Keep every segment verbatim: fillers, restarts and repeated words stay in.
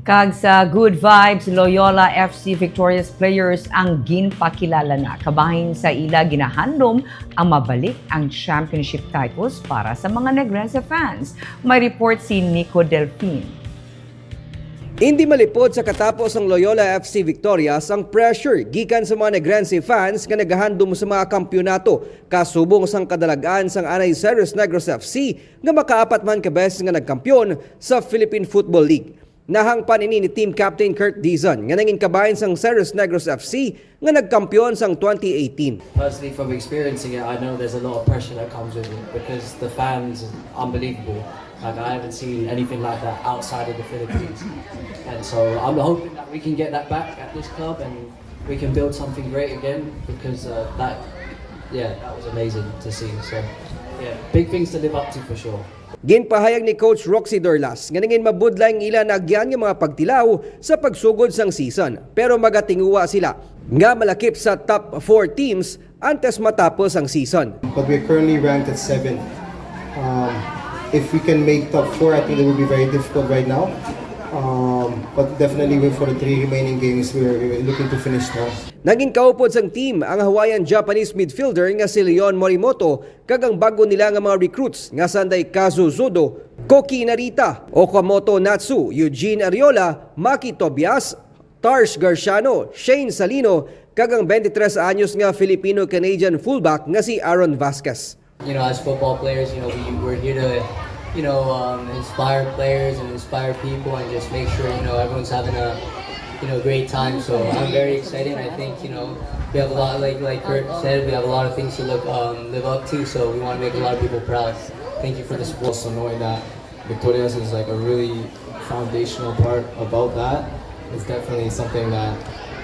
Kag sa Good Vibes, Loyola F C Victorious players ang ginpakilala na. Kabahin sa ila ginahandom ang mabalik ang championship titles para sa mga Negrense fans. May report si Nico Delfin. Hindi malipod sa katapos ang Loyola F C Victorious ang pressure gikan sa mga Negrense fans nga nagahandom sa mga kampiyonato kasubong sang kadalag-an sang anay Ceres Negros F C nga makaapat man ka beses nga nagkampiyon sa Philippine Football League. Nahangpan ini ni team captain Kurt Dizon nga nangin kabahin sang Ceres Negros F C nga nagkampiyon sang twenty eighteen. Personally, from experiencing it, I know there's a lot of pressure that comes with it because the fans are unbelievable. Like, I haven't seen anything like that outside of the Philippines. And so I'm hoping that we can get that back at this club and we can build something great again because uh, that, yeah, that was amazing to see. So, yeah, big things to live up to for sure. Ginpahayag ni Coach Roxy Dorlas nga nangin mabudlay ang ila naagyan nga mga pagtilaw sa pagsugod sang season, pero magatinguha sila nga malakip sa top four teams antes matapos ang season. But we're currently ranked at seven. Um, if we can make top four, I think that would be very difficult right now. Um, but definitely, with for the three remaining games, we're, we're looking to finish strong. Naging kaupod sang team ang Hawaiian-Japanese midfielder nga si Leon Morimoto kag ang bago nila nga mga recruits nga sanday Kazu Zudo, Koki Narita, Okamoto Natsu, Eugene Ariola, Maki Tobias, Tarsh Garciano, Shane Salino, kag ang twenty-three anyos nga Filipino-Canadian fullback nga si Aaron Vasquez. You know, as football players, you know, we, we're here to, you know, um, inspire players and inspire people and just make sure, you know, everyone's having a, you know, great time. So I'm very excited. I think, you know, we have a lot, like like Kurt said, we have a lot of things to look um, live up to. So we want to make a lot of people proud. Thank you for the support. Also knowing that Victorious is like a really foundational part about that, it's definitely something that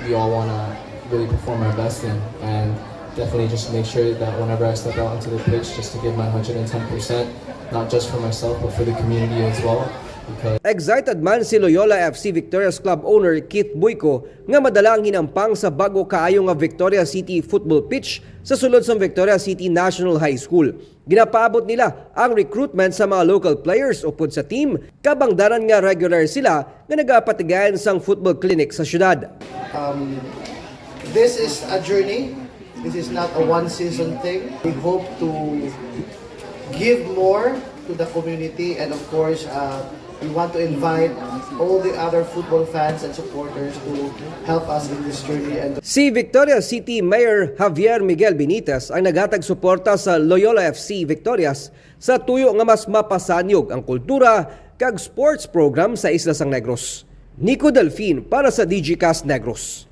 we all want to really perform our best in, and definitely just make sure that whenever I step out onto the pitch, just to give my one hundred and ten percent, not just for myself but for the community as well. Because Excited man si Loyola F C Victorious Club owner Keith Buico nga madala ang hinampang sa bago kaayo nga Victoria City football pitch sa sulod sang Victoria City National High School. Ginapaabot nila ang recruitment sa mga local players upod sa team, kabangdanan nga regular sila nga nagapatigayon sang football clinic sa syudad. Um, this is a journey. This is not a one season thing. We hope to give more to the community, and of course, uh, we want to invite all the other football fans and supporters to help us in this journey. And Si Victoria City Mayor Javier Miguel Benitez ang naghatag suporta sa Loyola F C Victorious sa tuyo nga mas mapasanyog ang kultura kag sports program sa isla sang Negros. Nico Delfin para sa Digicast Negros.